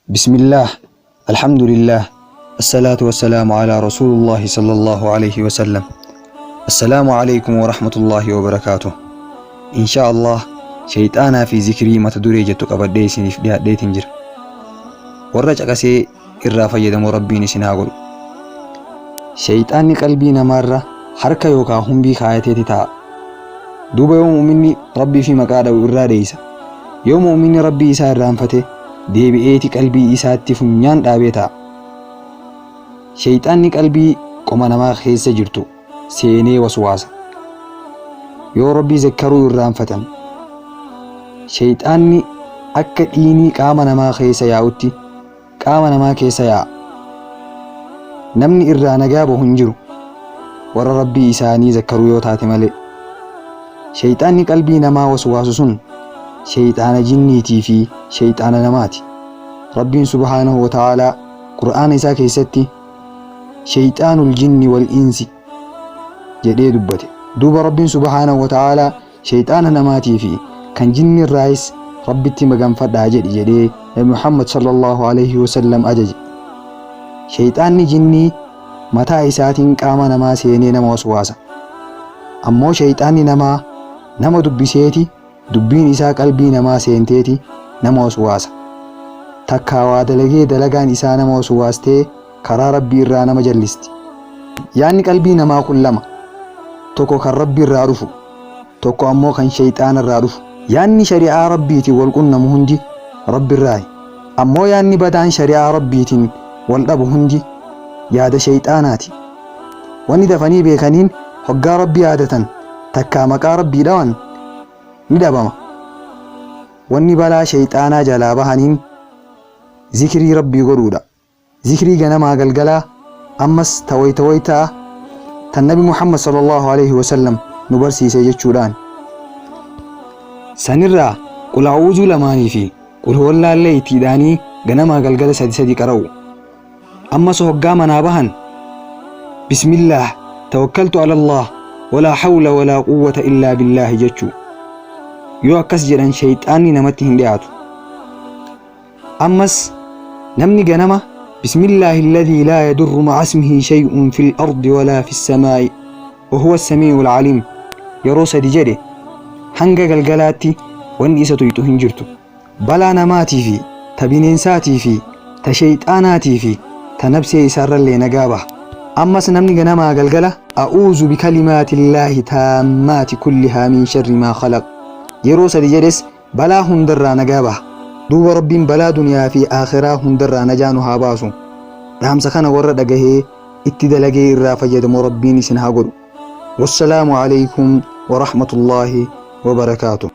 Bismillaah, Alhamdulillaah, Assalaatu wassalaamu alaa Rasuulullaahi sallallaahu aleyhi wasallam. Assalaamu aleykum warahmatullaahi wabarakaatuh. Inshaa Allaah sheyxaanaa fi zikrii mata duree jettu qabadhee isiniif dhiyaadheetiin jira. Warra caqasee irraa fayyadamu Rabbiin isin haa godhu. Sheyxaanni qalbii namaarra harka yookaa humbii kaayateeti taa'a. Duuba yoo mu'minni Rabbii fi maqaa dhawu irraa dheeysa. Yoo mu'minni Rabbii isaa irraanfate deebi'eeti qalbii isaatti funyaan dhaabee taa'a. Sheyxaanni qalbii qoma namaa keessa jirtu seenee waswaasa. Yoo Rabbii zakkaruu irraanfatan sheyxaanni akka dhiinii qaama namaa keessa yaa'utti qaama namaa keessa yaa'a. Namni irraa nagaa bahu hin jiru warra Rabbii isaanii zakkaruu yoo taate malee. Sheyxaanni qalbii namaa waswaasu sun sheyxaana jinniitii fi sheyxaana namaati. Rabbiin subhaanahu wa ta'aalaa Qur'aana isaa keessatti sheyxaanul jinni wal insi jedhee dubbate. Duuba Rabbiin subhaanahu wa ta'aalaa Sheyxaana namaatii fi kan jinni irraayis Rabbitti maganfadhaa jedhi jedhee Nabi Muhammad sallallahu aleyhi wasallam ajaje. Sheyxaanni jinnii mataa isaatiin qaama namaa seenee nama waswaasa. Ammoo sheyxaanni namaa nama dubbiseeti dubbiin isaa qalbii namaa seenteeti nama waswaasa. Takkaa waa dalagee dalagaan isaa nama waswaastee karaa Rabbii irraa nama jallisti. Yaanni qalbii namaa kun lama. Tokko kan Rabbi irraa dhufu, tokko ammoo kan sheyxaana irraa dhufu. Yaanni shari'aa Rabbiitiin wal qunnamu hundi Rabbi irraayi. Ammoo yaanni badaan shari'aa Rabbiitiin wal dhabu hundi yaada sheyxaanaati. Wanni dafanii beekaniin hoggaa Rabbi yaadatan takkaa maqaa Rabbii dhawan ni dhabama. Wanni balaa sheyxaanaa jalaa bahaniin zikrii Rabbii godhuudha. Zikrii ganamaa galgalaa ammas ta wayta waytaa tan nabi Muhammad sallallahu aleyhi wasallam nu barsiise jechuudhaan. Sanirraa qul a'uuzuu lamaanii fi qul huwallaallee itti hidhaanii ganamaa galgala sadi sadi qara'u. Ammas hoggaa manaa bahan Bismillaah tawakkaltu alallaah walaa hawla walaa quwwata illaa billaahi jechuu. Yoo akkas jedhan sheyxaanni namatti hin dhiyaatu. Ammas namni ganama Bismillaahi alladhii laa yadurru ma'a ismihi shay'un fil ardi walaa fis samaa'i wa huwa as-samii'ul aliim yeroo sadi jedhe hanga galgalaatti wanni isa tuyxu hin jirtu. Balaa namaatii fi ta bineensaatii fi ta sheyxaanaatii fi ta nabsee isaarrallee nagaa baha. Ammas namni ganamaa galgala A'uuzu bikalimaatillaahi taammaati kullihaa min sharri maa khalaq yeroo sadi jedhes Balaa hundarraa nagaa baha. Duuba Rabbiin balaa duniyaa fi aakhiraa hundarraa najaa nu haa baasu. Dhaamsa kana warra dhagahee itti dalagee irraa fayyadamu Rabbiin isin haa godhu. Wassalaamu Aleykum Warahmatullaahi Wabarakaatuh.